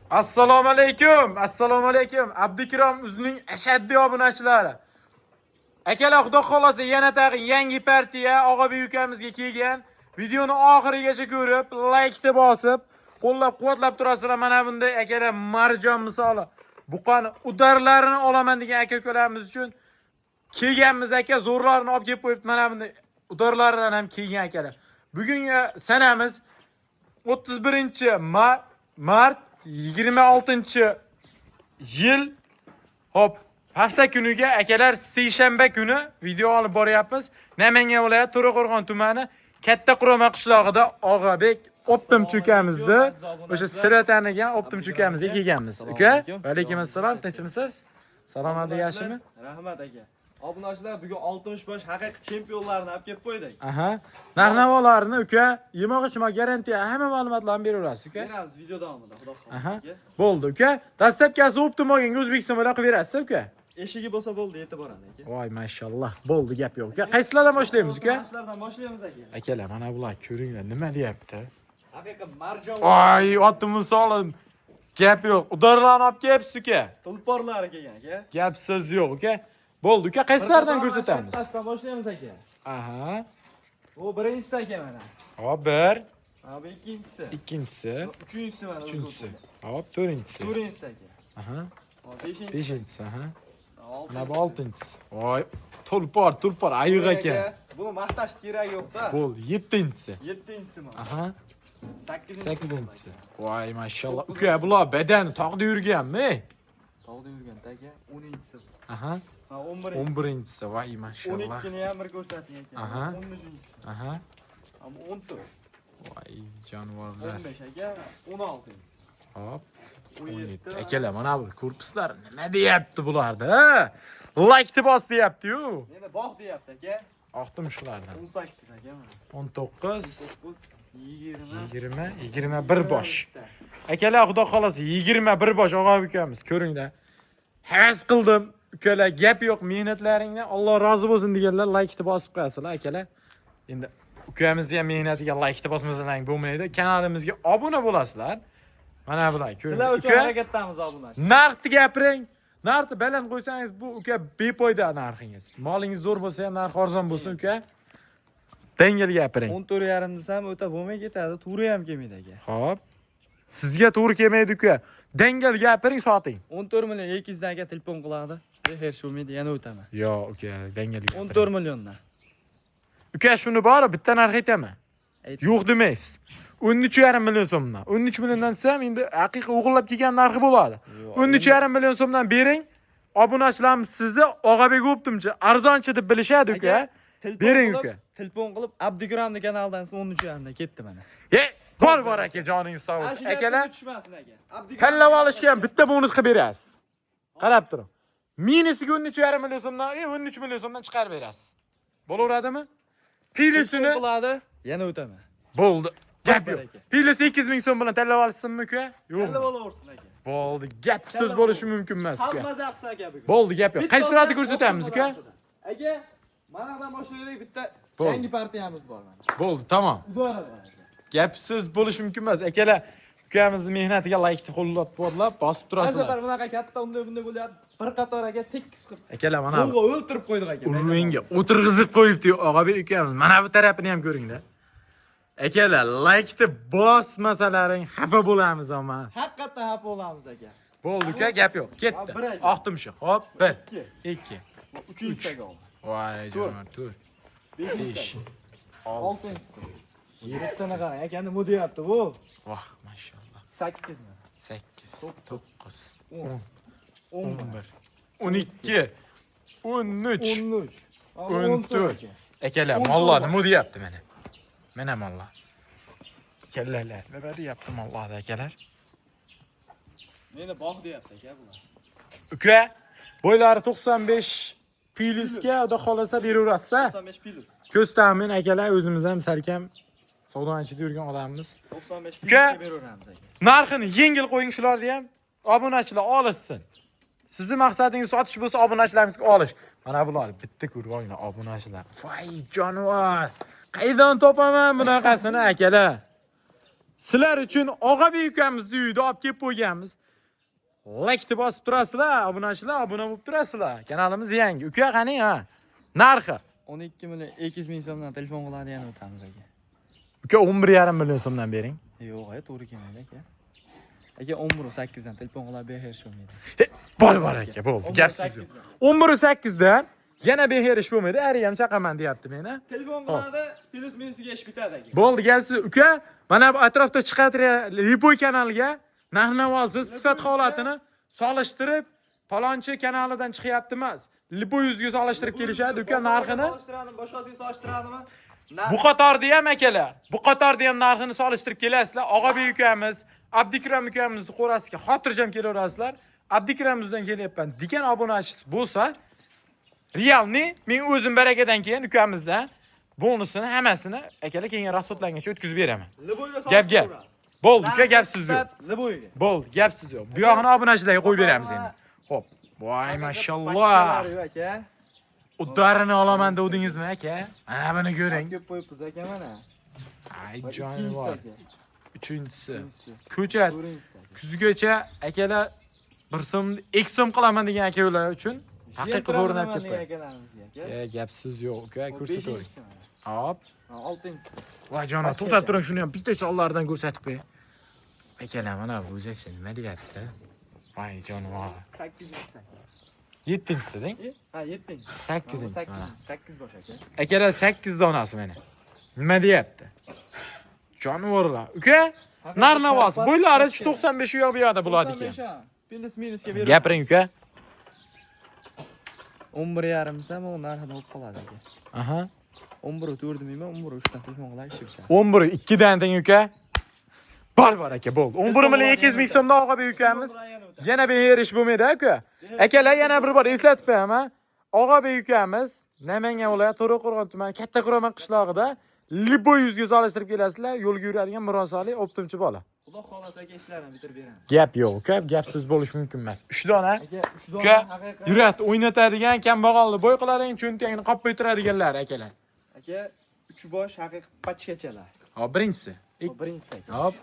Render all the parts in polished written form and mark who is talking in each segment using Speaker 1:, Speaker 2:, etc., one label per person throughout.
Speaker 1: Assalomu alaykum. Assalomu alaykum. Abdikrom uzning ashaddiy obunachilari. Akalar, xudo xolasa yana tag'in yangi partiya Og'abek ukamizga kelgan. Videoni oxirigacha ko'rib, laykni bosib, qo'llab-quvvatlab turasizlar. Mana bunday akalar marjon misoli buqani udarlarini olaman degan aka ukalarimiz uchun kelganmiz aka, zo'rlarini olib kelib qo'yibdi. Mana bunday udarlaridan ham kelgan akalar. Bugungi sanamiz 31 mart 26 yil. Hop, hafta kuniga akalar, seshanba kuni video olib boryapmiz. Namangan viloyati To'raqo'rg'on tumani Katta Qurama qishlog'ida Og'abek optimchi ukamizni, o'sha sira tanigan optimchi ukamizga kelganmiz. Uka, va alaykum assalom, tinchmisiz? Salomatlik yaxshimi?
Speaker 2: Rahmat aka. Obunachilar, bugun 65 haqiqiy chempionlarni olib kelib qo'ydik.
Speaker 1: Aha. Narx-navolarni uka, yemoq ichmoq garantiya, hamma ma'lumotlarni beraverasiz uka.
Speaker 2: Beramiz video davomida, xudo
Speaker 1: Aha.
Speaker 2: xohlasa aka.
Speaker 1: Bo'ldi uka. Dastlabkasi оптом olganga O'zbekiston bo'ylab qilib berasiz uka.
Speaker 2: Eshigi bo'lsa bo'ldi, yetib boradi aka.
Speaker 1: Voy, mashalloh. Bo'ldi, gap yo'q uka. Qaysilardan boshlaymiz uka?
Speaker 2: Shulardan boshlaymiz aka.
Speaker 1: Akalar, mana bular ko'ringlar, nima deyapti?
Speaker 2: Haqiqiy marjon.
Speaker 1: Voy, otim misolim. Gap yo'q. Udarlarni olib kelyapsiz uka.
Speaker 2: Tulporlari kelgan aka.
Speaker 1: Gap so'z yo'q uka. Bo'ldi uka, qaysilardan ko'rsatamiz?
Speaker 2: Kattasidan boshlaymiz aka.
Speaker 1: Aha.
Speaker 2: Bu birinchisi aka mana.
Speaker 1: Hop, bir,
Speaker 2: Ha, bu ikkinchisi.
Speaker 1: Ikkinchisi,
Speaker 2: Uchinchisi mana. O'zi
Speaker 1: uchinchisi.
Speaker 2: o'tirdi.
Speaker 1: Hop, to'rtinchisi.
Speaker 2: To'rtinchisi aka.
Speaker 1: Aha.
Speaker 2: Hop, beshinchisi.
Speaker 1: Beshinchisi, aha.
Speaker 2: Oltinchisi.
Speaker 1: Mana bu oltinchisi. Voy, tulpor, tulpor ayiq ekan.
Speaker 2: Buni maqtash keragi yo'q-da.
Speaker 1: Bo'ldi, yettinchisi.
Speaker 2: Yettinchisi mana.
Speaker 1: Aha.
Speaker 2: Sakkizinchisi.
Speaker 1: Sakkizinchisi. Voy, mashalloh. Uka, bular badani tog'da yurganmi?
Speaker 2: Tog'da yurgan aka. 10-inchisi.
Speaker 1: Aha.
Speaker 2: Ha, 11-inchisi.
Speaker 1: 11-inchisi. Voy, mashalloh.
Speaker 2: 12ni ham bir ko'rsating aka.
Speaker 1: Aha.
Speaker 2: 13-inchisi.
Speaker 1: Aha.
Speaker 2: Ama 14,
Speaker 1: Voy, jonivorlar.
Speaker 2: 15 aka, 16.
Speaker 1: Hop.
Speaker 2: 17.
Speaker 1: 17. Akalar, mana bu korpuslar nima deyapti bularda? Ha? Laykni bos deyapti-yu.
Speaker 2: Meni bog' deyapti aka.
Speaker 1: Oqdim shulardan.
Speaker 2: 18 aka mana.
Speaker 1: 19,
Speaker 2: 19, 20,
Speaker 1: 20, 21 bosh. Akalar, xudo xolasa 21 bosh og'a ukamiz, ko'ringlar. Havas qildim. Ukalar, gap yo'q, mehnatlaringdan Alloh rozi bo'lsin deganlar laykni bosib qo'yasizlar, akalar. Endi ukamizni ham mehnatiga laykni bosmasalaring bo'lmaydi. Kanalimizga obuna bo'lasizlar. Mana bular
Speaker 2: Sizlar
Speaker 1: ko'ringlar.
Speaker 2: uchun
Speaker 1: Uka,
Speaker 2: harakatdamiz, obunachi.
Speaker 1: narxni gapiring. Narxni baland qo'ysangiz, bu uka befoyda narxingiz. Molingiz zo'r bo'lsa ham narx arzon bo'lsin uka. Dangal gapiring.
Speaker 2: 14,5 desam o'ta bo'lmay ketadi, to'g'ri ham kelmaydi aka.
Speaker 1: Xo'p. Sizga to'g'ri kelmaydi uka. Dangal gapiring, soting.
Speaker 2: 14 million 200 dan aka telefon qiladi. Hech bo'lmaydi, yana o'taman.
Speaker 1: Yo, uka, dangal gapiring.
Speaker 2: 14 milliondan.
Speaker 1: Uka, shuni bori bitta narx aytaman.
Speaker 2: Ayt.
Speaker 1: Yo'q demaysiz. 13,5 million so'mdan. 13 milliondan desam, endi haqiqiy o'g'irlab kelgan narxi bo'ladi. 13,5 million so'mdan bering. Obunachilarimiz sizni Og'abek o'ptimchi, arzonchi deb bilishadi uka.
Speaker 2: Aka, telefon
Speaker 1: Bering
Speaker 2: qilib-
Speaker 1: uka.
Speaker 2: Telefon qilib Abdikramni kanalidan 13,5 dan ketdi mana.
Speaker 1: Ye, bor bor aka, joningiz sog' bo'lsin.
Speaker 2: Ana shu
Speaker 1: Akalar,
Speaker 2: gapimga tushmasin aka. Abdikram
Speaker 1: tanlab olishga ham bitta bonus qilib berasiz. Qarab turing. Minusiga 13,5 million so'mdan, 13 million so'mdan chiqarib berasiz. Bo'laveradimi? Pilisini
Speaker 2: Telefon qiladi, yana o'taman.
Speaker 1: Bo'ldi. Gap
Speaker 2: Bor
Speaker 1: yo'q.
Speaker 2: aka.
Speaker 1: Pilisi 200 ming so'm bilan tanlab olishsinmi uka? Yo'q.
Speaker 2: Tanlab olaversin aka.
Speaker 1: Bo'ldi. Gap so'z bo'lishi mumkin emas uka.
Speaker 2: Xalq maza qilsa aka bugun.
Speaker 1: Bo'ldi, gap yo'q.
Speaker 2: Bitta
Speaker 1: Qaysi suratni
Speaker 2: olsa,
Speaker 1: ko'rsatamiz uka?
Speaker 2: Aka, manadan boshlaylik, bitta
Speaker 1: Bo'ldi.
Speaker 2: yangi partiyamiz bor mana.
Speaker 1: Bo'ldi, tamom.
Speaker 2: Udoradi aka.
Speaker 1: Gap so'z bo'lishi mumkin emas. Akalar, ukamizni mehnatiga laykni qo'llab-quvvatlab bosib
Speaker 2: Har
Speaker 1: turasizlar.
Speaker 2: safar bunaqa katta unday bunday bo'lyapti. Bir qator aka tekis qilib.
Speaker 1: Akalar, mana bu
Speaker 2: Qo'lga o'ltirib qo'ydik aka.
Speaker 1: urvenga o'tirg'izib qo'yibdi Og'abek ukamiz. Mana bu tarafini ham ko'ringlar. Akalar, laykni bosmasalaring xafa bo'lamiz ama.
Speaker 2: Haqiqatdan xafa bo'lamiz aka.
Speaker 1: Bo'ldi uka, gap yo'q. Ketdi.
Speaker 2: Bir aka.
Speaker 1: Oqdim shu. Hop, 1,
Speaker 2: 2,
Speaker 1: 2.
Speaker 2: 3-inchisi aka.
Speaker 1: Voy, jonivor, 4,
Speaker 2: 5-inchisi.
Speaker 1: 5, 6,
Speaker 2: 6-inchisi. Bittani qarang, aka, nima deyapti bu?
Speaker 1: Voh, mashalloh.
Speaker 2: 8.
Speaker 1: 8, 9,
Speaker 2: 10,
Speaker 1: 10,
Speaker 2: 11,
Speaker 1: 11, 12, 13,
Speaker 2: 13,
Speaker 1: 14.
Speaker 2: 14.
Speaker 1: Akalar, mollar nima deyapti mana? Mana mollar. Kallalar nima deyapti mollar akalar?
Speaker 2: Meni bog' deyapti aka bular.
Speaker 1: Uka, bo'ylari 95 plyusga xudo xolasa beraverasiz.
Speaker 2: 95 plus.
Speaker 1: Ko'z ta'min akalar, o'zimiz ham salkam savdoni ichida yurgan odammiz.
Speaker 2: 95
Speaker 1: Uka.
Speaker 2: plusga beraveramiz aka.
Speaker 1: Narxini yengil qo'ying shularni ham. Obunachilar olishsin. Sizni maqsadingiz sotish bo'lsa, obunachilarimizga olish. Mana bular bitta ko'rib olinglar obunachilar. Voy jonivor. Qaydan topaman bunaqasini akalar? Sizlar uchun Og'abek ukamizni uyida olib kelib qo'yganmiz. Like deb bosib turasizlar, obunachilar obuna bo'lib turasizlar. Kanalimiz yangi. Uka qani ha? Narxi.
Speaker 2: 12 million 200 ming so'mdan telefon qiladi yana o'tamiz aka.
Speaker 1: Uka 11,5 million so'mdan bering.
Speaker 2: Yo'q, aka, to'g'ri kelmaydi aka. Aka 11.8 dan telefon qilib beherish bo'lmaydi.
Speaker 1: Bor bor aka, bo'ldi. Gapsiz yo'q. 11.8 dan yana beherish bo'lmaydi. Ari ham chaqaman deyapti meni.
Speaker 2: Telefon qiladi, plyus minusiga ish bitadi aka.
Speaker 1: Bo'ldi, gapsiz. Uka, mana bu atrofda chiqadigan Liboy kanaliga narx-navosi, sifat holatini solishtirib, palonchi kanalidan chiqyapti emas. Liboy yuzga solishtirib kelishadi uka narxini.
Speaker 2: Solishtiradimi, boshqasiga solishtiradimi?
Speaker 1: Bu qatorda ham akalar, bu qatorda ham narxini solishtirib kelasizlar. Og'abek ukamiz, Abdikram ukamizni qo'rasiga xotirjam kelaverasizlar. Abdikramimizdan kelyapman degan obunachisi bo'lsa, realni men o'zim barakadan keyin ukamizdan bonusini hammasini akalar keyin rasxodlanguncha o'tkazib beraman.
Speaker 2: Liboyga
Speaker 1: Gap gap. Bo'ldi uka, gapsiz yo'q.
Speaker 2: Liboyga.
Speaker 1: Bo'ldi, gapsiz yo'q. Bu yog'ini obunachilarga qo'yib beramiz endi. Xo'p. Voy mashalloh.
Speaker 2: Aka.
Speaker 1: Udarini olaman dedingizmi aka? Mana buni ko'ring.
Speaker 2: Ko'p qo'yibmiz aka mana.
Speaker 1: Ay
Speaker 2: Va
Speaker 1: jonivor.
Speaker 2: ikkinchisi aka.
Speaker 1: Uchinchisi.
Speaker 2: Uchinchisi.
Speaker 1: Ko'cha
Speaker 2: To'rtinchisi aka.
Speaker 1: kuzgacha akalar 1 so'm, 2 so'm qilaman degan akalar uchun haqiqiy zo'rini olib kelib qo'yadi.
Speaker 2: Akalarimizga aka.
Speaker 1: E, gapsiz yo'q uka,
Speaker 2: Bu
Speaker 1: ko'rsatavering.
Speaker 2: beshinchisi mana.
Speaker 1: Hop.
Speaker 2: Ha, oltinchisi.
Speaker 1: Voy jonivor,
Speaker 2: Pachkacha.
Speaker 1: to'xtab turing, shuni ham bitta sonlardan ko'rsatib qo'y. Akalar, mana bu o'zi nima deyapti? Voy jonivor.
Speaker 2: Sakkizinchisi aka.
Speaker 1: Yettinchisi deng.
Speaker 2: E, ha, yettinchisi.
Speaker 1: Sakkizinchisi mana.
Speaker 2: Sakkiz bosh aka.
Speaker 1: Akalar 8 donasi mana. Nima deyapti? Jonivorlar. Uka, narx-navosi bo'ylari 95 u yoq bu yoqda bo'ladi ekan.
Speaker 2: Plyus minusga berib.
Speaker 1: Gapiring uka.
Speaker 2: 11.5 desam, u narxini olib qoladi aka.
Speaker 1: Aha.
Speaker 2: 11.4 demayman, 11.3 dan telefon qiladi, ish bitadi.
Speaker 1: 11 2 dan deng uka. Bor bor aka, bo'ldi. 11 million 200 ming so'mdan Og'abek ukamiz. Yana beherish bo'lmaydi aka. Akalar yana bir bor eslatib qo'yaman. Og'abek ukamiz Namangan viloyati To'raqo'rg'on tumani Kattaqo'rg'on qishlog'ida Liboy yuzga solishtirib kelasizlar, yo'lga yuradigan murosali optimchi bola.
Speaker 2: Xudo xolasa aka ishlarini bitirib beramiz.
Speaker 1: Gap yo'q uka, gapsiz bo'lish mumkin emas. 3 dona
Speaker 2: Aka, 3 dona
Speaker 1: uka
Speaker 2: haqiqiy.
Speaker 1: yurat o'ynatadigan kambag'alni bo'y qilaring, cho'ntagini qopib o'tiradiganlar akalar.
Speaker 2: Aka, 3 bosh haqiqiy pachkachalar.
Speaker 1: Hop, birinchisi.
Speaker 2: Bu birinchisi aka.
Speaker 1: Hop,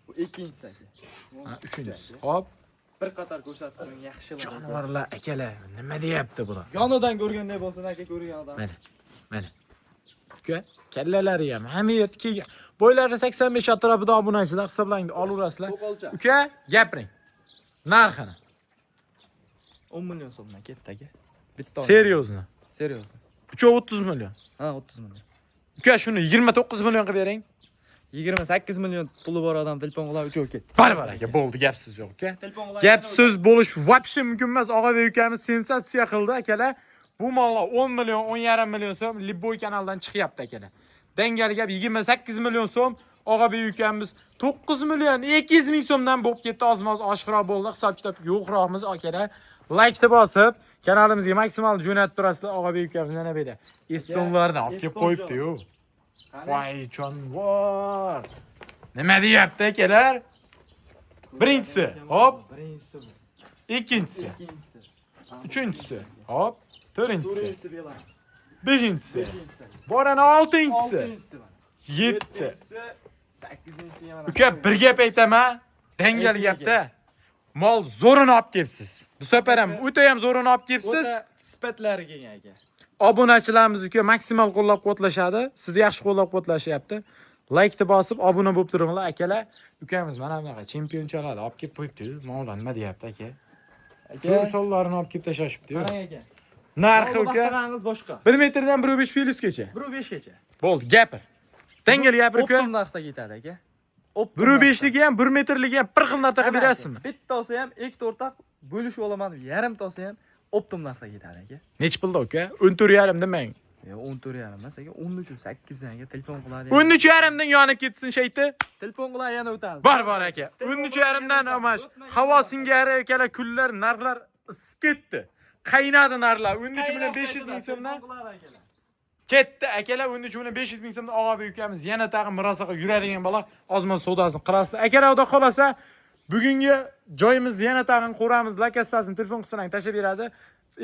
Speaker 2: Bu ikkinchisi aka.
Speaker 1: ha, uchinchisi. Hop,
Speaker 2: Bir qator ko'rsatib qo'ying, yaxshilar. aka.
Speaker 1: jonivorlar akalar, nima deyapti bular?
Speaker 2: Yonidan ko'rganday bo'lsin aka, ko'rgan odam.
Speaker 1: Mana, mana. Uka, kallalari ham hamma yerda kelgan. Bo'ylari 85 atrofida obunachilar hisoblanadi, olaverasizlar.
Speaker 2: Qo'qolcha.
Speaker 1: Uka, gapiring. Narxini.
Speaker 2: 10 million so'mdan ketdi aka. Bitta.
Speaker 1: Seriyozmi?
Speaker 2: Seriyozmi?
Speaker 1: 330 million.
Speaker 2: Ha, 30 million.
Speaker 1: Uka, shuni 29 million qilib bering.
Speaker 2: 28 million puli bor odam telefon qilib uchov ketdi.
Speaker 1: Bor bor aka, bo'ldi, gapsiz yo'q uka.
Speaker 2: Telefon qilib
Speaker 1: Gapsiz bo'lish вообще mumkin emas. Og'abek ukamiz sensatsiya qildi akalar. Bu mollar 10 million, 10,5 million so'm Liboy kanalidan chiqyapti akalar. Dangal gap 28 million so'm Og'abek ukamiz 9 million 200 ming so'mdan bo'lib ketdi. Ozmoz oshiqroq bo'ldi. Hisob-kitob yo'qroqmiz akalar. Like bosib, kanalimizga maksimal jo'natib turasizlar. Og'abek ukamiz mana bu yerda Estonlardan olib kelib qo'yibdi-yu. Voy jonivor. Nima deyapti akalar? Birinchisi, hop.
Speaker 2: Birinchisi bu.
Speaker 1: Ikkinchisi,
Speaker 2: Ikkinchisi.
Speaker 1: uchinchisi, hop, to'rtinchisi,
Speaker 2: To'rtinchisi belan.
Speaker 1: beshinchisi,
Speaker 2: Beshinchisi.
Speaker 1: borani oltinchisi,
Speaker 2: Oltinchisi mana.
Speaker 1: yetti.
Speaker 2: Yettinchisi, sakkizinchisi mana.
Speaker 1: Uka, bir gap aytaman, dangal gapda. Mol zo'rini olib kelibsiz. Bu safar ham o'ta ham zo'rini olib kelibsiz.
Speaker 2: O'ta sifatlari kelgan aka.
Speaker 1: Obunachilarimiz uka maksimal qo'llab-quvvatlashadi. Sizni yaxshi qo'llab-quvvatlashyapti. Like bosib obuna bo'lib turinglar akalar. Ukamiz mana bunaqa chempionchalarni olib kelib qo'yibdi. Mavlon nima deyapti aka?
Speaker 2: Aka,
Speaker 1: Ko'r sonlarini olib kelib tashlashibdi-yu.
Speaker 2: qarang aka.
Speaker 1: Narxi uka
Speaker 2: Vaqtingiz boshqa.
Speaker 1: 1 metrdan 1.5 plyusgacha.
Speaker 2: 1.5 gacha.
Speaker 1: Bo'ldi, gapir. Dangal gapir uka.
Speaker 2: Optim narxda ketadi aka. Optim
Speaker 1: 1.5ligi ham, 1 metrligi ham bir xil narxda qilib berasizmi?
Speaker 2: Bitta olsa ham, ikkita o'rtaq bo'lishib olaman, yarimta olsa ham optim narxda ketadi aka.
Speaker 1: Nechi pulda uka? 14.5 demang.
Speaker 2: Yo, 14.5 emas aka, 13.8 dan aka telefon qiladi.
Speaker 1: 13.5 dan yonib ketsin shayti.
Speaker 2: Telefon qiladi yana o'tamiz.
Speaker 1: Bor bor aka. 13.5 dan amash. Havo singari akalar kunlar narxlar isib ketdi. Qaynadi narxlar. 13 million 500 ming so'mdan ketdi akalar. 13 million 500 ming so'mdan Og'abek ukamiz yana tag'in murosa qilib yuradigan bola ozmon savdosini qilasizlar. Akalar xudo xolasa bugungi joyimizni yana tag'in ko'ramiz. Lakassasini telefon qilsang tashlab beradi.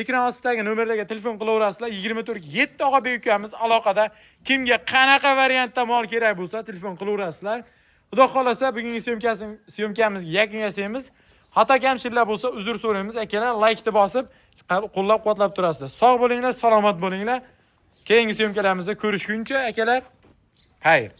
Speaker 1: Ekran ostidagi nomerlarga telefon qilaverasizlar. 24/7 Og'abek ukamiz aloqada. Kimga qanaqa variantda mol kerak bo'lsa telefon qilaverasizlar. Xudo xolasa bugungi syomkamizga yakun yasaymiz. Xato kamchiliklar bo'lsa uzr so'raymiz. Akalar, laykni bosib, qo'llab-quvvatlab turasizlar. Sog' bo'linglar, salomat bo'linglar. Keyingi syomkalarimizda ko'rishguncha akalar, xayr.